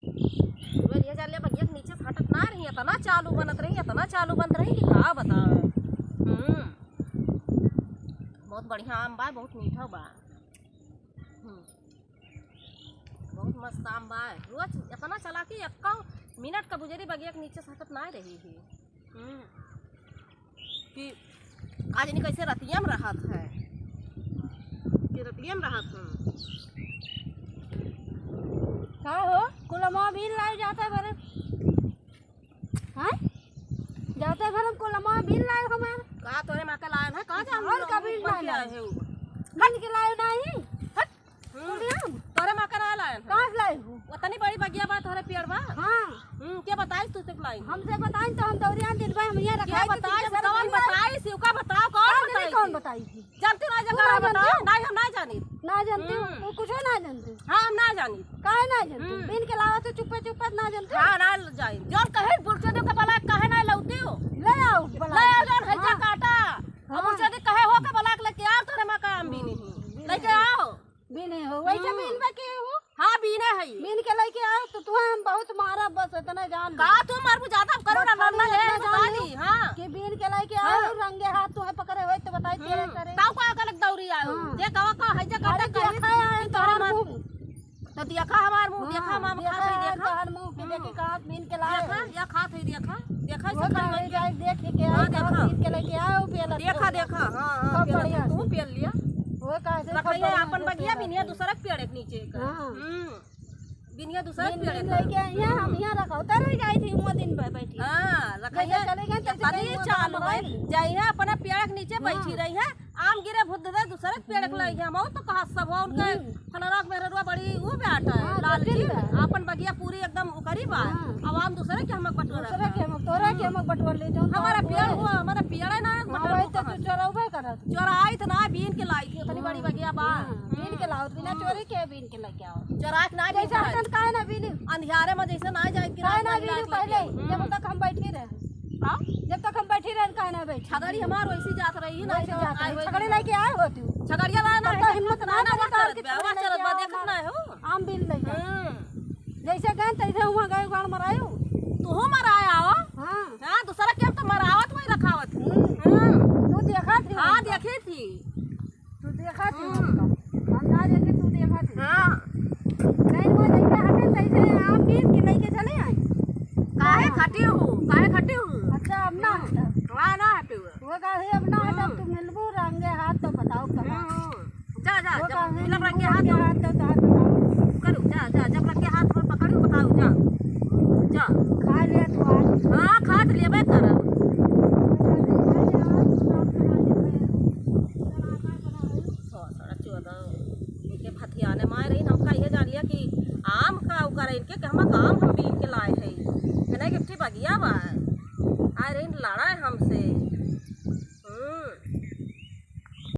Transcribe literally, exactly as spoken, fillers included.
ले जा ले, बगिया के नीचे से हटत ना रही, इतना चालू बनत रही, इतना चालू बनत रही कि का बतावे। हम्म, बहुत बढ़िया आम बा, बहुत मीठा बा। हम्म, बहुत मस्त आम बा। रोज इतना चला कि एक्का मिनट का बुझेरी बगिया के नीचे से हटत ना रही ही। हम्म, कि आज नहीं कैसे रतिया में रहत है, कि रतिया में रहत है। का हो, कुलमा बीन लाए जाते भरे? हाँ? जाते भरे हम कुलमा बीन लाए हमार। का तोरे माँ का लायन है? कहाँ जान और लो? कभी बन के लाए हो? बन के लाए नहीं। हट। हम्म। बोलिए। तोरे माँ का ना लायन है। कहाँ से लाए हो? उतनी बड़ी बगिया बा तोरे पेड़ बा। हाँ। हम्म, के बताई तू से लाई? हमसे बताई तो हम दौरिया दिन भर हम यहाँ के रखाई थी, बताई, जब कौन बताई? बताई, शिव का बताओ, कौन का बताई जाने कौन थी? बताई थी? जानती ना, तू जगह ना बताओ। जानती? नहीं, हम ना जानी। ना जानती हूँ, हम्म। वो कुछ ना जानती। हाँ, हम ना जानी। काहे ना जानती? हम्म। बीन के लावा तो चुप्पे चुप्पे ना जानती। हाँ, ना जाई। जौन कहे बुढ़चोदे के बलाक काहे ना लौती हो? ले आओ बलाक। ले आओ, जौन हैजा हाँ। काटा। अब हाँ। बुढ़चोदे कहे हो के बलाक लेके आओ, तोरे माँ का आम बीनी ही। हम्म, बीन लेके है। आओ। बीने हो, वैसे हम्म। बीन बा के हो? हाँ, बीने है। बीन के लेके आओ तो तू हम बहुत मारा, बस इतना जान लो। का तू मारबू ज्यादा करो ना, बस खाली लड़ना ले, इतना बता जान लो दी, हाँ। कि बीन के लेके आओ, हाँ। रंगे हाथ तू है पकड़े होए तो बताई तेरे हम्म। करे। ताऊ का गलत दौरी आयो। हाँ। देखा का है जे अरे काटा कहीं देखा है तोहरे तोहर मार मुंह। तो देखा हमार मुंह, देखा हाँ, हम देखा खात है, है देखा। तोहर मुंह के हम्म। देखी का बीन के लाए देखा, हो। या खात है देखा, देखा वो सब का बन है गया। जाए देख के हाँ, आओ, देखा। बीन के लेके आओ, पेला देखा, पेला। देखा, हाँ, हाँ, सब पेला बढ़िया तू से। पेल लिया। वो का से सब रखा है बढ़िया अपन से बगिया पेला बिनिया से। दूसरा के पेड़ के नीचे का। हाँ। हम्म। बिनिया दूसरा के बीन, पेड़ बीन का। लेके आई है, हम हम्म। यहाँ रखौता रह जाई थी, वो दिन भर बैठी। हाँ, रखा जैसे है। चले गए, तैसे कभी कहीं वो चालू काम है। आई। जाई है, अपना पेड़ के नीचे हाँ। बैठी रही है। आम गिरे भुद्ध दे, दूसरे के पेड़ के हम्म। लई है। हम तो कहा सब हो उनके हम्म। फलना के मेहररुआ बड़ी वो बेटा है, हाँ, लालची। जटिल बा। अपन बगिया पूरी एकदम ओकरी बा। हाँ। अब आम दूसरे के हमक बटोरा दूसरे के हमक, तोरा के हम्म। हमक बटोर ले जाओ, हमारा तो पेड़ वो हुआ, हमारा पेड़ है ना, हाँ, बटोर वही को तो कहाँ तू से? चोरौबे करत। चोराई तो ना, बीन के लाई थी, उतनी बड़ी हाँ। बगिया बा। हाँ, बीन के हम्म। लाओ, बिना हम्म। चोरी के बीन के लेके आओ। चोराई के ना जैसे बीन के लाई। हटन काहे ना बीनी? अंधियारे में जैसे ना जाए कि काहे रात ना में बीनी लाइट पहले, लगे। जब हम्म। तक हम बैठी रहे। हाँ? जब तक हम बैठी रहन, काहे ना बैठी? छगड़ी हमार वैसी जात रही ना, वैसे तो जात आए रही। वही छगड़ी दिन। लेके आए हो तू? छगड़िया लाए ना, तब तो हिम्मत ना ना करे, वो तो चलत आके बा, वो छगड़ी चलत लेके बा, आओ, देखत ना हो। आम बीन लेके आओ। हम्म। जैसे गए तैसे हुआ गए, गाड़ मरायो। तू हो मराया हो? हाँ। हाँ, दूसरा के हम तो मरावत वही रखावत। हम्म। हम्म। तू देखा थी हाँ, उनका। देखी थी। तू देखा थी हम्म। उनका। हम ना देखे, तू देखा थी। हाँ। नहीं, वो जैसे हटे, तैसे आम बीन के लेके चले आए। काहे हाँ। खटी हूँ? काहे खटी हूँ? अच्छा, अब ना हम्म। हटा। हाँ, ना हटे हुए। वो कहे, "अब ना हटा, हम्म। तू मिलबू रंगे हाथ तो बताओ कहाँ।" हम्म। जा, जा, वो जब कहे, मिलब "मिलबू रंगे हाथ रंगे तो हाथ तो, तो हाथ बताओ।" करू, जा, जा, जब रंगे हाथ पर पकड़ू, बताऊ, जा। जा। खा ले तू आज। हाँ, खा तो लेबे करब। सौ, साढ़े चौदह, इनके फथियाने माए रही, हमका ये जान लिया कि आम का उ करे इनके, कि हम आम हम बीन के लाए हैं। इन्हें एक ठे बगिया बा, आए रही लड़ा है हमसे।